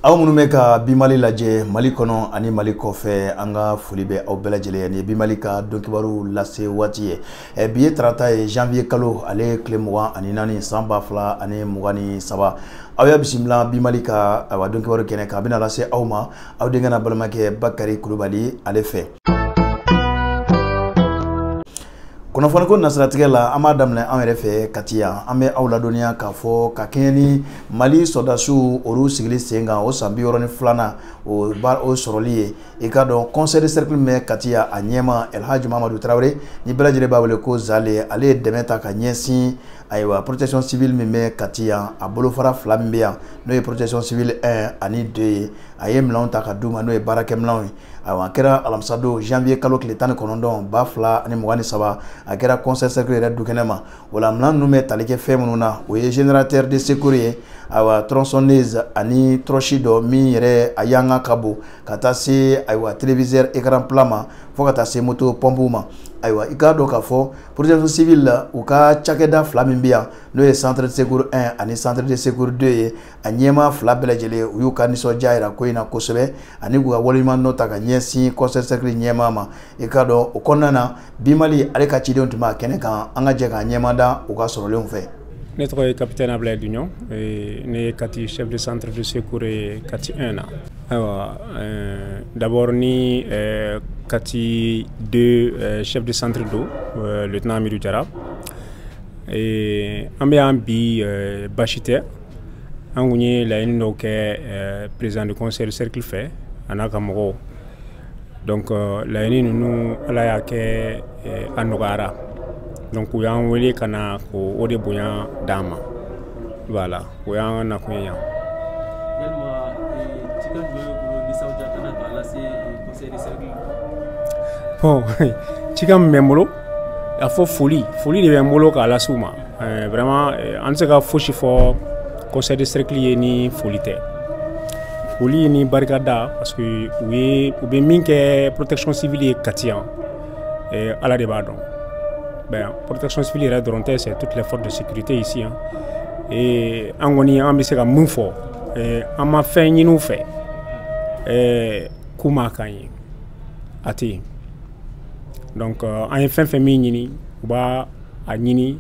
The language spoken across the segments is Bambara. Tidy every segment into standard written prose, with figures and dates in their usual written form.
Aw minnu bɛ ka Bi Mali lajɛ Mali kɔnɔ ani Mali kɔfɛ, an ka foli bɛ aw bɛɛ lajɛlen ye. Nin ye Bi Mali ka don kibaru lase waati ye. Bi ye tarata ye, janvier kalo ale tile 24 san 2023. Aw y'a bisimila Bi Mali ka awa don kibaru kɛnɛ kan. A bɛna lase aw ma aw denkɛ n'a balimakɛ Bakari Kulubali ale fɛ. Kunnafoni ko nasiratigɛ la, an b'a daminɛ an yɛrɛ fɛ Kati yan. An bɛ aw ladɔnniya k'a fɔ ka kɛɲɛ ni Mali sɔrɔdasiw olu sigili sen kan o san 62nan o sɔrɔli ye. I k'a dɔn conseil de cercle min bɛ Kati yan, a ɲɛma El Hadji Mamadu Tarawele, ni bɛɛ lajɛlen b'a wele ko Zale, ale ye dɛmɛ ta ka ɲɛsin ayiwa protection civile min bɛ Kati yan, a bolofara fila min bɛ yan, n'o ye protection civile 1 ani 2 ye. A ye minɛnw ta ka d'u ma, n'o ye baarakɛminɛnw ye. Ayiwa, a kɛra alamisadon janvier kalo tile 19 2023, a kɛra conseil cercle yɛrɛ dukɛnɛ ma. O la minɛn ninnu bɛ tali kɛ fɛn minnu na, o ye générateur de secours ye, ayiwa tronçonneuse ani torche dɔ min yɛrɛ a yanga ka bon, ka taa se ayiwa téléviseur écran plat ma, fo ka taa se moto pompe ma. Ayiwa, i k'a dɔn k'a fɔ protection civile la, u ka cakɛda fila min bɛ yan, n'o ye centre de secours 1 ani centre de secours 2 ye, a ɲɛmaa fila bɛɛ lajɛlen u y'u ka nisɔndiya yira ko in na kosɛbɛ, ani k'u ka waleɲuman dɔ ta ka ɲɛsin conseil cercle ɲɛmaa ma. I k'a dɔn o kɔnɔna na, Bi Mali ale ka cidenw tun b'a kɛnɛ kan. An ka jɛ k'a ɲɛma da u ka sɔrɔlenw fɛ. Ne tɔgɔ ye capitaine Ablaye Dugnon, ne ye Kati chef de centre de secours ye Kati 1 na. Ayiwa, d'abord ni Kati 2 chef de centre don, lieutenant Amidou Jara. An bɛ yan bi, basi tɛ. An kun ye laɲini dɔw kɛ président du conseil de cercle fɛ a n'a ka mɔgɔw. Donc laɲini ninnu, Ala y'a kɛ a nɔgɔyara. Donc u y'an wele ka na k'o de bonya d'an ma. Voilà, o y'an nakun ye yan. Yalima cikan jumɛn b'i bolo nisɔndiya kana k'a lase conseil de cercle? Bon, cikan min bɛ n bolo, a fɔ foli, foli de bɛ n bolo k'a lase u ma. Vraiment, an tɛ se ka fosi fɔ conseil de cercle ye ni foli tɛ. Foli ni barikada, parce que u ye u bɛ min kɛ protection civile ye Kati yan, Ala de b'a dɔn. Ben, protection civile yɛrɛ dɔrɔn tɛ, c'est toutes les forces de sécurité ici, hein. Et an kɔni an bɛ se ka mun fɔ, an ma fɛn ɲini u fɛ k'u m'a k'an ye, a tɛ yen. Donc an ye fɛn fɛn min ɲini, u b'a a ɲini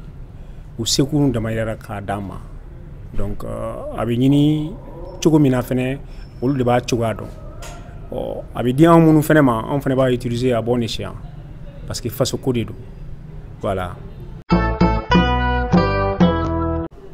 u seko n'u damayira k'a d'an ma. Donc a bɛ ɲini cogo min na fɛnɛ, olu de b'a cogoya dɔn. Ɔ, a bɛ di an minnu fɛnɛ ma, anw fɛnɛ b'a utiliser à bon escient, parce que faso ko de don. Voilà.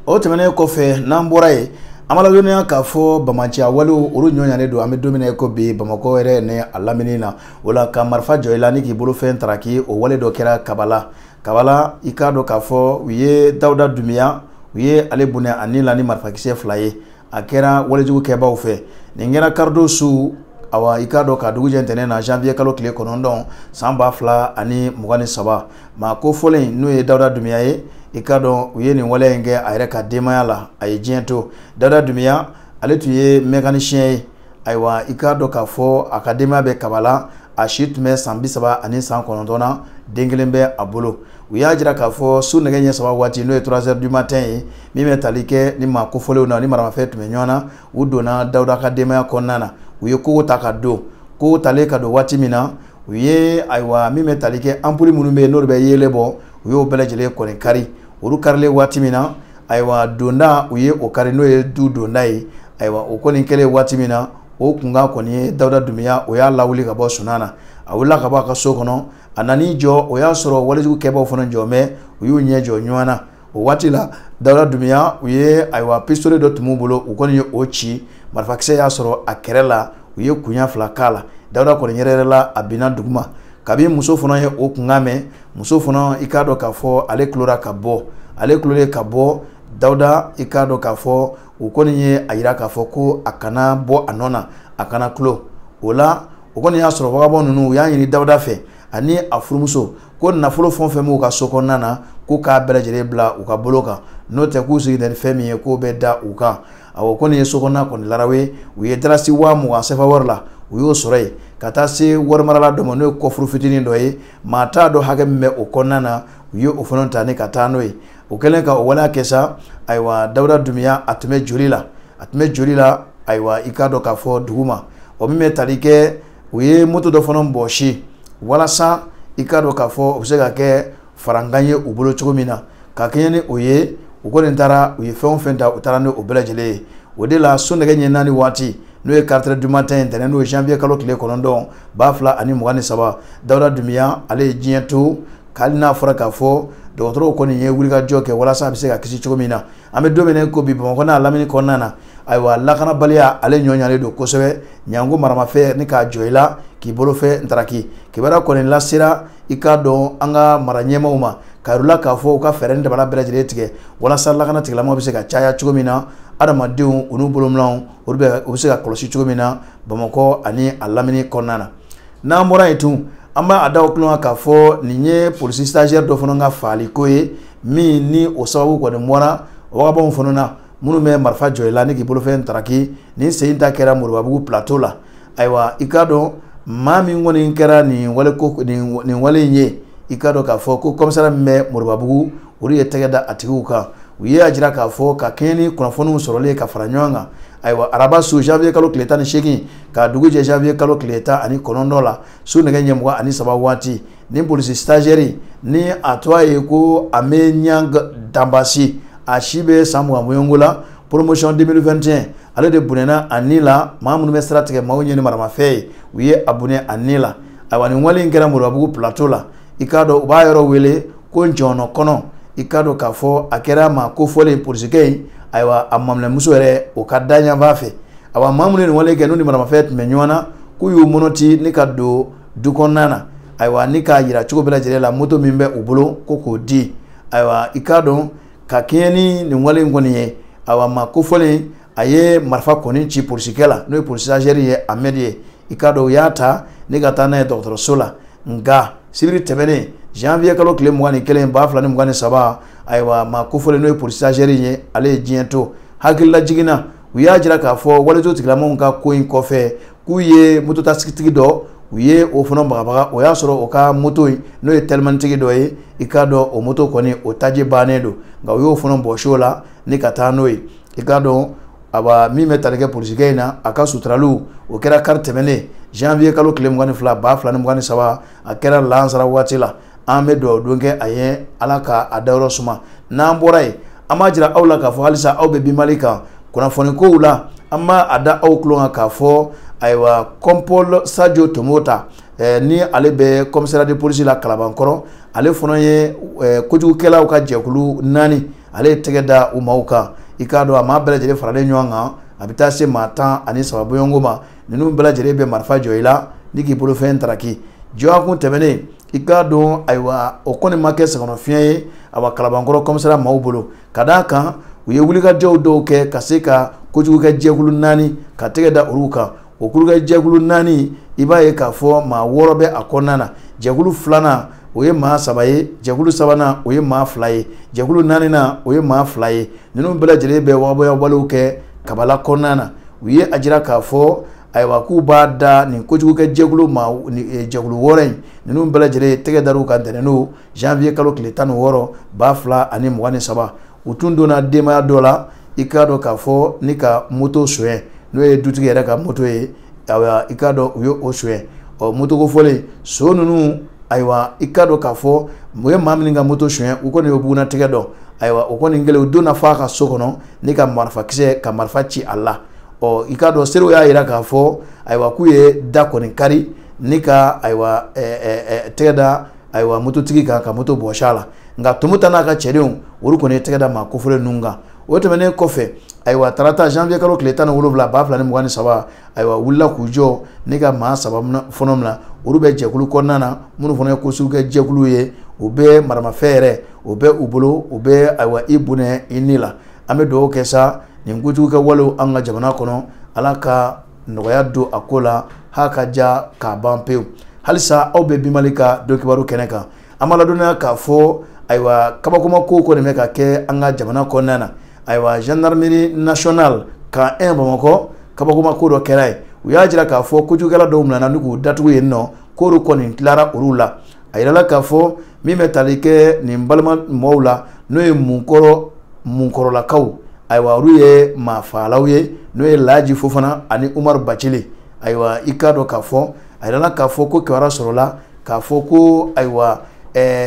O tɛmɛnen kɔfɛ, n'an bɔra yen, an b'a ladɔnniya k'a fɔ bamaciya walew olu ɲɔɲanen don. An bɛ don min na i ko bi, Bamakɔ yɛrɛ ni a lamini na, o la ka marifa jɔ i la ni k'i bolofɛn taraki, o wale dɔ kɛra Kabala. Kabala, i k'a dɔn k'a fɔ u ye Dawuda Dunbiya, u ye ale bonya a ni la ni marifakisɛ fila ye. A kɛra walejugu kɛbaw fɛ. Nin kɛra karidon su, awa i k'a dɔn ka dugu jɛ ntɛnɛn na, janvier kalo tile 9 san 2023. Maa ko fɔlen n'o ye Dawuda Dunbiya ye, i k'a dɔn u ye nin waleya in kɛ a yɛrɛ ka denbaya la, a ye diɲɛ to. Dawuda Dunbiya ale tun ye mécanicien ye. Ayiwa, i k'a dɔn k'a fɔ a ka denbaya bɛ Kabala, a si tun bɛ san 39 na, den kelen bɛ a bolo. U y'a jira k'a fɔ su nɛgɛ ɲɛ 3 waati, n'o ye 3 heures du matin ye, min bɛ tali kɛ ni maa kofɔlenw na ni maramafɛn tun bɛ ɲɔgɔn na, u donna Dawuda ka denbaya kɔnɔna na. U ye kogo ta ka don. Kogo talen ka don waati min na, u ye ayiwa min bɛ tali kɛ ampoule minnu bɛ yen n'olu bɛ yeelen bɔ, u y'o bɛɛ lajɛlen kɔni kari. Olu karilen waati min na, ayiwa donda u ye o kari, n'o ye du donda ye. Ayiwa, o kɔni kɛlen waati min na, o kunkan kɔni ye Dawuda Dunbiya, o y'a lawuli ka bɔ sunan na. A wulila ka bɔ a ka so kɔnɔ, a nan'i jɔ, o y'a sɔrɔ walejugu kɛbaw fana jɔ mɛ, u y'u ɲɛ jɔ ɲɔgɔn na. O waati la, Dawuda Dunbiya, u ye ayiwa pistolet dɔ tun b'u bolo, u kɔni ye o ci, marifakisɛ y'a sɔrɔ a kɛrɛ la, u ye kunya fila k'a la. Dawuda kɔni yɛrɛ la, a binna duguma. Kabi muso fana ye o kunkan mɛn, muso fana i k'a dɔn k'a fɔ ale kulora ka bɔ, ale kulolen ka bɔ. Dawuda, i k'a dɔn k'a fɔ u kɔni ye a yira k'a fɔ ko a kana bɔ a nɔ na, a kana kulo. O la o kɔni y'a sɔrɔ vagabond ninnu u y'a ɲini Dawuda fɛ ani a furumuso ko nafolo fɛn o fɛn b'u ka so kɔnɔna na, ko k'a bɛɛ lajɛlen bila u ka bolo kan, n'o tɛ k'u sigi ni fɛn min ye k'o bɛ da u kan. Awɔ, kɔni ye so kɔnɔna kɔni larawe, u ye dalasi 20,000 sefa wari la, u y'o sɔrɔ yen ka taa se warimarala dɔ ma, n'o ye kɔfuru fitinin dɔ ye, maa t'a dɔn hakɛ min bɛ o kɔnɔna na, u ye o fana ta ni ka taa n'o ye. O kɛlen ka o waleya kɛ sa, ayiwa Dawuda Dunbiya a tun bɛ joli la, a tun bɛ joli la. Ayiwa i k'a dɔn k'a fɔ dugu ma o min bɛ tali kɛ, u ye moto dɔ fana bɔsi walasa i k'a dɔn k'a fɔ o bɛ se ka kɛ farankan ye u bolo cogo min na. Ka kɛɲɛ ni o ye, u kɔni taara, u ye fɛn o fɛn ta, u taara ni o bɛɛ lajɛlen ye. O de la so nɛgɛ ɲɛ 4 waati, n'o ye 4 heures du matin, ntɛnɛn, n'o ye janvier kalo tile 9 2023, Dawuda Dunbiya ale ye diɲɛ to, k'hali n'a fɔra k'a fɔ dɔgɔtɔrɔw kɔni ye wulikajɔ kɛ walasa a bɛ se ka kisi cogo min na. An bɛ don min na ko bi, Bamakɔ n'a lamini kɔnɔna na, ayiwa lakanabaliya ale ɲɔɲalen don kosɛbɛ. Ɲango maramafɛn ni k'a jɔ i la k'i bolofɛn ntaraki, kibaruya kɔni lasera i k'a dɔn an ka mara ɲɛmaaw ma, k'a yir'u la k'a fɔ u ka fɛɛrɛ ni dabala bɛɛ lajɛlen tigɛ walasa lakana tigilamɔgɔw bɛ se ka caya cogo min na, adamadenw u n'u bolominɛnw olu bɛ u bɛ se ka kɔlɔsi cogo min na Bamakɔ ani a lamini kɔnɔna na. N'an bɔra yen tun, an b'a da o tulo kan k'a fɔ nin ye polisi stagiaire dɔ fana ka faali ko ye, min ni o sababu kɔni bɔra wagabɔnw fana na, minnu bɛ marifa jɔ i la ni k'i bolofɛn taraki. Nin sen ta kɛra Moribabugu plateau la. Ayiwa i k'a dɔn maa min kɔni kɛra nin wale ko nin wale in ye, i k'a dɔn k'a fɔ ko commissariat min bɛ Moribabugu, olu ye tɛgɛ da a tigiw kan. U ye a jira k'a fɔ ka kɛɲɛ ni kunnafoniw sɔrɔlen ka fara ɲɔgɔn kan, ayiwa araba su janvier kalo tile 18 ka dugu jɛ janvier kalo tile 19 la, su nɛgɛ ɲɛ 23 waati, ni polisi stagiaire ni a tɔgɔ ye ko Ame Danbasi, a si bɛ san 20 bɔɲɔgɔnko la, promotion 2021, ale de bɔnɛna a ni la. Maa minnu bɛ sira tigɛ maaw ɲɛ ni maramafɛn ye, u ye a bɔnɛ a ni la. Ayiwa nin wale in kɛra Moribabugu plateau la. I k'a dɔn u b'a yɔrɔ wele ko Njɔnɔ kɔnɔ. I k'a dɔn k'a fɔ a kɛra maa kofɔlen polisikɛ in, ayiwa a maminɛmuso yɛrɛ o ka da ɲɛf'a fɛ. Ayiwa maa minnu ye nin wale kɛ, n'u ni maramafɛn tun bɛ ɲɔgɔn na, k'u y'u mɔnɔti ni ka don du kɔnɔna na, ayiwa ni k'a yira cogo bɛɛ lajɛlen la moto min bɛ u bolo ko k'o di. Ayiwa i k'a dɔn ka kɛɲɛ ni nin wale in kɔni ye, ayiwa maa kofɔlen a ye marifa kɔni ci polisikɛ la, n'o ye polisi stagiaire ye Ahmed ye. I k'a dɔn u y'a ta ni ka taa n'a ye dɔgɔtɔrɔso la. Nka sibiri tɛmɛnen janvier kalo tile 21 2023, ayiwa maa kofɔlen n'o ye polisi stagiaire ye, ale ye diɲɛ to. Hakilila jiginna, u y'a jira k'a fɔ walejo tigilamɔgɔw ka ko in kɔfɛ, k'u ye mototaxitigi dɔ, u ye o fana bagabaga. O y'a sɔrɔ o ka moto in, n'o ye telimanitigi dɔ ye, i k'a dɔn o moto kɔni o taji bannen don, nka u y'o fana bɔsi o la ni ka taa n'o ye. I k'a dɔn aba min bɛ tali kɛ polisikɛ in na, a ka suturaliw o kɛra kari tɛmɛnen janvier kalo tile 22 2023, a kɛra lansara waati la. An bɛ dugawu don kɛ a ye, Ala ka a dayɔrɔ suma. N'an bɔra yen, an b'a jira aw la k'a fɔ halisa aw bɛ Bi Mali kan kunnafoni kow la. An b'a a da aw tulo kan k'a fɔ ayiwa Kɔnpɔl Sadio Tomota, ni ale bɛ commissariat de police la Kalabankɔrɔ, ale fana ye kojugukɛlaw ka jɛkulu 4, ale ye tɛgɛ da u maaw kan. I k'a dɔn a maa bɛɛ lajɛlen faralen ɲɔgɔn kan, a bɛ taa se maa 13 bɔɲɔgɔnko ma. Ninnu bɛɛ lajɛlen bɛ marifa jɔ i la ni k'i bolofɛn taraki. Jɔyakun tɛmɛnen, i k'a dɔn ayiwa o kɔni ma kɛ sɛgɛnnafiɲɛ ye awa Kalabankɔrɔ commissariat maaw bolo, ka d'a kan u ye wulikajɔw dɔw kɛ ka se ka kojugukɛ jɛkulu 4 ka tɛgɛ da olu kan. O kojugukɛ jɛkulu 4, i b'a ye k'a fɔ maa 6 bɛ a kɔnɔna na. Jɛkulu filanan o ye maa 3 ye, jɛkulu sabanan o ye maa 2 ye, jɛkulu naaninan o ye maa 2 ye. Ninnu bɛɛ lajɛlen bɛ wagabɔya walew kɛ kabala kɔnɔna na. U ye a jira k'a fɔ ayiwa k'u b'a da nin kojugukɛ jɛkulu maa jɛkulu 6 in, ninnu bɛɛ lajɛlen tɛgɛ dar'u kan ntɛnɛn janvier kalo tile 16 2023. U tun donna denbaya dɔ la, i k'a dɔn k'a fɔ ni ka moto sonya, n'o ye dutigi yɛrɛ ka moto ye. Ayiwa i k'a dɔn u ye o sonya. Ɔ moto ko fɔlen so ninnu, ayiwa i k'a dɔn k'a fɔ u ye maa min ka moto sonya, u kɔni y'o bugunnatigɛ dɔn. Ayiwa o kɔni kɛlen, u donna f'a ka so kɔnɔ ni ka marifakisɛ ka marifa ci a la. Ɔ i k'a dɔn seerew y'a jira k'a fɔ ayiwa k'u ye da kɔni kari ni ka ayiwa tɛgɛ da ayiwa mototigi kan ka moto bɔsi a la. Nka Tomota n'a ka cɛdenw, olu kɔni ye tɛgɛ da maa kofɔlen ninnu kan. O tɛmɛnen kɔfɛ, ayiwa tarata janvier kalo tile 17 2023, ayiwa wulila k'u jɔ ni ka maa 3 fɔlɔ minɛ. Olu bɛ jɛkulu kɔnɔna na minnu fana ye kosugukɛ jɛkulu ye, u bɛ maramafɛn yɛrɛ o bɛ u bolo, u bɛ ayiwa i bɔnɛ i ni la. An bɛ dugawu kɛ sa nin kojugukɛ walew an ka jamana kɔnɔ, Ala ka nɔgɔya don a ko la, ha ka ja k'a ban pewu. Halisa aw bɛ Bi Mali ka don kibaru kɛnɛ kan. An b'a ladɔnniya k'a fɔ ayiwa kabakoma ko kɔni bɛ ka kɛ an ka jamana kɔnɔna na. Ayiwa gendarmerie nationale camp 1 Bamakɔ, kabakoma ko dɔ kɛra yen. U y'a jira k'a fɔ kojugukɛla dɔw minɛna ni k'u datugu yen nɔ, k'olu kɔni tilara olu la. A yirala k'a fɔ min bɛ tali kɛ nin balima mɔgɔw la, n'o ye munkɔrɔlakaw. Ayiwa olu ye maafagalaw ye, n'o ye Laji Fofana ani Umaru Bacili. Ayiwa i k'a dɔn k'a fɔ a yirala k'a fɔ ko kibaruya sɔrɔla k'a fɔ ko ayiwa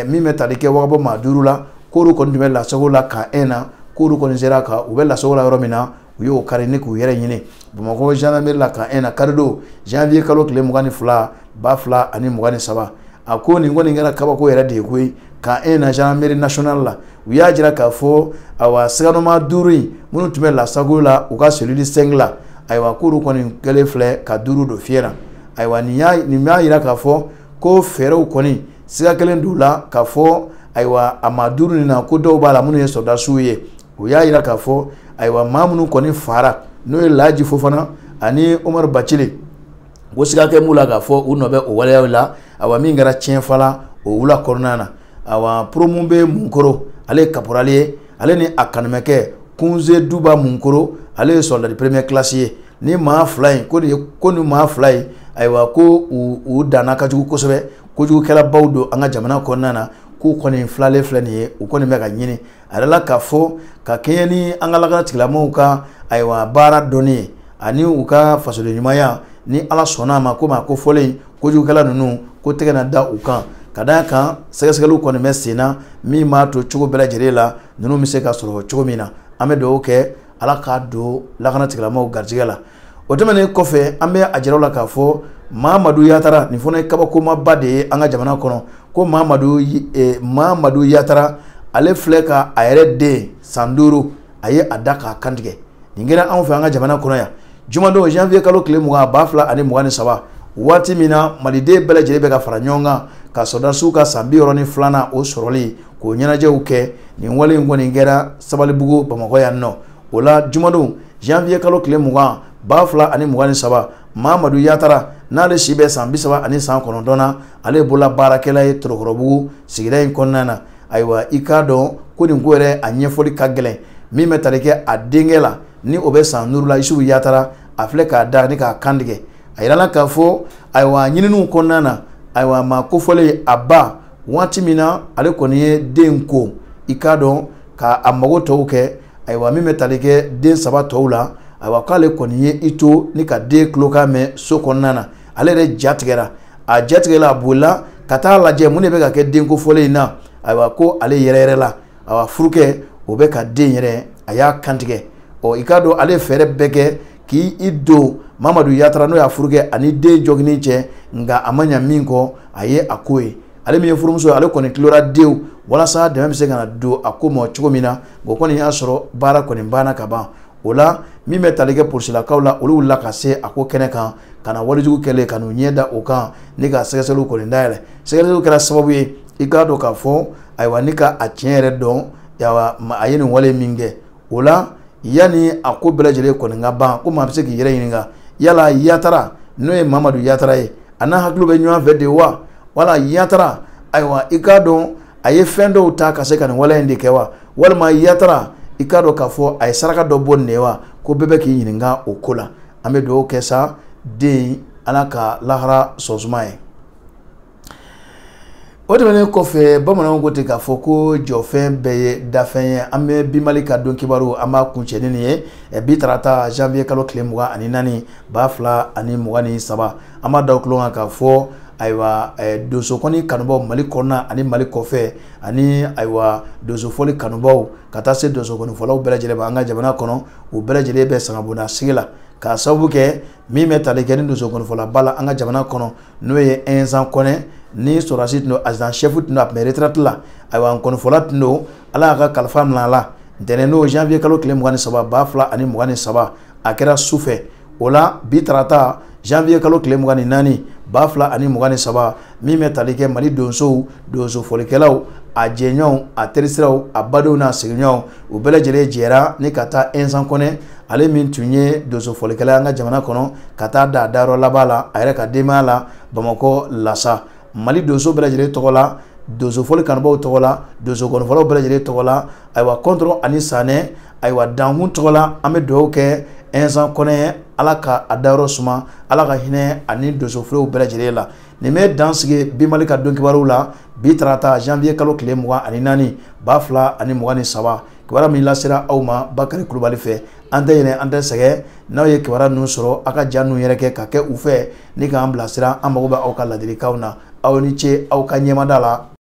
min bɛ tali kɛ wagabɔ maa 5 la, k'olu kɔni tun bɛ lasago la camp 1 na, k'olu kɔni sera ka u bɛ lasago la yɔrɔ min na, u y'o kari ni k'u yɛrɛ ɲini Bamakɔ gendarmerie la camp 1 na karidon janvier kalo tile 22 2023. A ko nin kɔni kɛra kabako yɛrɛ de ye koyi. Camp 1 na gendarmerie nationale la, u y'a jira k'a fɔ ayiwa siganama 5 in minnu tun bɛ lasago la u ka cellule 5 la, ayiwa k'olu kɔni kɛlen filɛ ka 5 don fiɲɛ na. Ayiwa nin b'a jira k'a fɔ ko fɛɛrɛw kɔni siga kelen d'u la k'a fɔ ayiwa a maa 5 nin na ko dɔw b'a la minnu ye sɔrɔdasiw ye. U y'a jira k'a fɔ ayiwa maa minnu kɔni fara n'o ye Laji Fofana ani Umaru Bacili, ko siga kɛ m'u la k'a fɔ u nɔ bɛ o waleyaw la. Ayiwa min kɛra tiɲɛfala o wula kɔnɔna na, ayiwa Poromun bɛ Munkoro, ale ye caporal ye, ale ni a kanumɛkɛ Kunze Duba Munkoro, ale ye soldat de première classe ye. Ni maa 2 in ko ni maa 2 in ayiwa ko u danna ka jugu kosɛbɛ, kojugukɛlabaw don an ka jamana kɔnɔna na, k'u kɔni filalen filɛ nin ye, u kɔni bɛ ka ɲini. A yɛrɛ la k'a fɔ ka kɛɲɛ ni an ka lakana tigilamɔgɔw ka ayiwa baara dɔnni ye ani u ka fasoden ɲumanya, ni Ala sɔnna a ma ko maa ko fɔlen kojugukɛla ninnu ko tɛgɛ na da u kan, ka d'a kan sɛgɛsɛgɛliw kɔni bɛ sen na min b'a to cogo bɛɛ lajɛlen la ninnu bɛ se ka sɔrɔ cogo min na. An bɛ dugawu kɛ Ala k'a don lakana tigilamɔgɔw garijɛgɛ la. O tɛmɛnen kɔfɛ, an bɛ a jira u la k'a fɔ Mamadu Yatara, nin fana ye kabakomaba de ye an ka jamana kɔnɔ, ko Mamadu Yatara ale filɛ ka a yɛrɛ den san 5 a ye a da k'a kantigɛ. Nin kɛra anw fɛ an ka jamana kɔnɔ yan jumadon janvier kalo tile 20 2023, waati min na maliden bɛɛ lajɛlen bɛ ka fara ɲɔgɔn kan ka sɔrɔdasiw ka san 62nan o sɔrɔli k'o ɲɛnajɛw kɛ. Nin wale in kɔni kɛra Sabalibugu Bamakɔ yan nɔ. O la jumadon janvier kalo tile 20 2023, Mamadu Yatara n'ale si bɛ san 30 ani san 9 na, ale bolola baarakɛla ye Torokɔrɔbugu sigida in kɔnɔna na. Ayiwa i k'a dɔn ko nin ko yɛrɛ a ɲɛfɔli ka gɛlɛn. Min bɛ tali kɛ a denkɛ la ni o bɛ san 5 la, Isufu Yatara, a filɛ k'a da ni k'a kantigɛ. A yirala k'a fɔ ayiwa ɲininiw kɔnɔna na, ayiwa maa kofɔlen a ba waati min na ale kɔni ye den ko i k'a dɔn k'a mago tɔw kɛ. Ayiwa min bɛ tali kɛ den 3 tɔw la, ayiwa k'ale kɔni ye i to ni ka den tulokan mɛn so kɔnɔna na, ale yɛrɛ ja tigɛra. A ja tigɛla, a bolila ka taa lajɛ mun de bɛ ka kɛ den kofɔlen in na. Ayiwa ko ale yɛrɛ yɛrɛ la, ayiwa furukɛ o bɛ ka den yɛrɛ a y'a kantigɛ. Ɔ i k'a dɔn ale fɛɛrɛ bɛɛ kɛ k'i don Mamadu Yatara n'o y'a furukɛ ani den joginin cɛ, nka a ma ɲa min kɔ a ye a ko ye. Ale min ye furumuso ye, ale kɔni tilora denw walasa dɛmɛ bɛ se ka na don a ko ma cogo min na. O kɔni y'a sɔrɔ baara kɔni banna ka ban. O la min bɛ tali kɛ polisilakaw la, olu wulila ka se a ko kɛnɛ kan ka na walejugu kɛlen ka n'u ɲɛ da o kan ni ka sɛgɛsɛgɛliw kɔni dayɛlɛ. Sɛgɛsɛgɛliw kɛra sababu ye i k'a dɔn k'a fɔ ayiwa ni ka a tiɲɛ yɛrɛ dɔn, a ye nin wale min kɛ. O la yanni a ko bɛɛ lajɛlen kɔni ka ban, ko maa bɛ se k'i yɛrɛ ɲininka yala Yatara n'o ye Mamadu Yatara ye, a n'a hakili bɛ ɲɔgɔn fɛ de wa? Wala Yatara ayiwa i k'a dɔn a ye fɛn dɔw ta ka se ka nin wale in de kɛ wa? Walima Yatara i k'a dɔn k'a fɔ a ye saraka dɔ bɔ nin de wa? Ko bɛɛ bɛ k'i ɲininka o ko la. An bɛ dugawu kɛ sa den Ala ka lahara sɔn suma ye. O tɛmɛnen kɔfɛ, bamananw ko ten k'a fɔ ko jɔfɛn bɛɛ ye dafɛn ye. An bɛ bi Mali ka don kibaru an b'a kuncɛ ni nin ye bi tarata janvier kalo tile 24 2023. An b'a da o tulo kan k'a fɔ ayiwa donsokɔni kanubaw Mali kɔnɔna ani Mali kɔfɛ, ani ayiwa donsofɔli kanubaw ka taa se donsokɔnifɔlaw bɛɛ lajɛlen ma an ka jamana kɔnɔ, u bɛɛ lajɛlen bɛ sangabonda sigi la k'a sababu kɛ min bɛ tali kɛ ni donsokɔnifɔlaba la an ka jamana kɔnɔ, n'o ye Ɛnzan Kɔnɛ ni sɔrɔdasi tun don, adjudant chef tun don, a tun bɛ retraite la. Ayiwa nkɔnifɔla tun don, Ala y'a ka kalifa minɛ a la ntɛnɛn n'o janvier kalo tile 23 2023, a kɛra su fɛ. O la bi tarata janvier kalo tile 24 2023, min bɛ tali kɛ Mali donsow, donsofɔlikɛlaw, a jɛɲɔgɔnw, a terisiraw, a badenw n'a sigiɲɔgɔnw, u bɛɛ lajɛlen jɛra ni ka taa Ɛnzan Kɔnɛ, ale min tun ye donsofɔlikɛla an ka jamana kɔnɔ, ka taa da dayɔrɔ laban la a yɛrɛ ka denbaya la Bamakɔ Lasa. Mali donso bɛɛ lajɛlen tɔgɔ la, donsofɔli kanubaw tɔgɔ la, donsokɔnifɔlaw bɛɛ lajɛlen tɔgɔ la, ayiwa kɔntɔrɔ ani sanɛ, ayiwa dankun tɔgɔ la, an bɛ dugawu kɛ Ɛnzan Kɔnɛ, Ala ka a dayɔrɔ suma, Ala ka hinɛ ani donsofilew bɛɛ lajɛlen la. Nin bɛ dan sigi bi Mali ka don kibaruw la bi tarata janvier kalo tile 24 2023. Kibaruya min lasera aw ma Bakari Kulubali fɛ. An tɛ ɲinɛ, an tɛ sɛgɛn. N'aw ye kibaruya ninnu sɔrɔ, aw ka ja ninnu yɛrɛ kɛ ka kɛ u fɛ ni k'an bilasira. An mago bɛ aw ka ladilikanw na. Aw ni ce aw ka ɲɛmada la.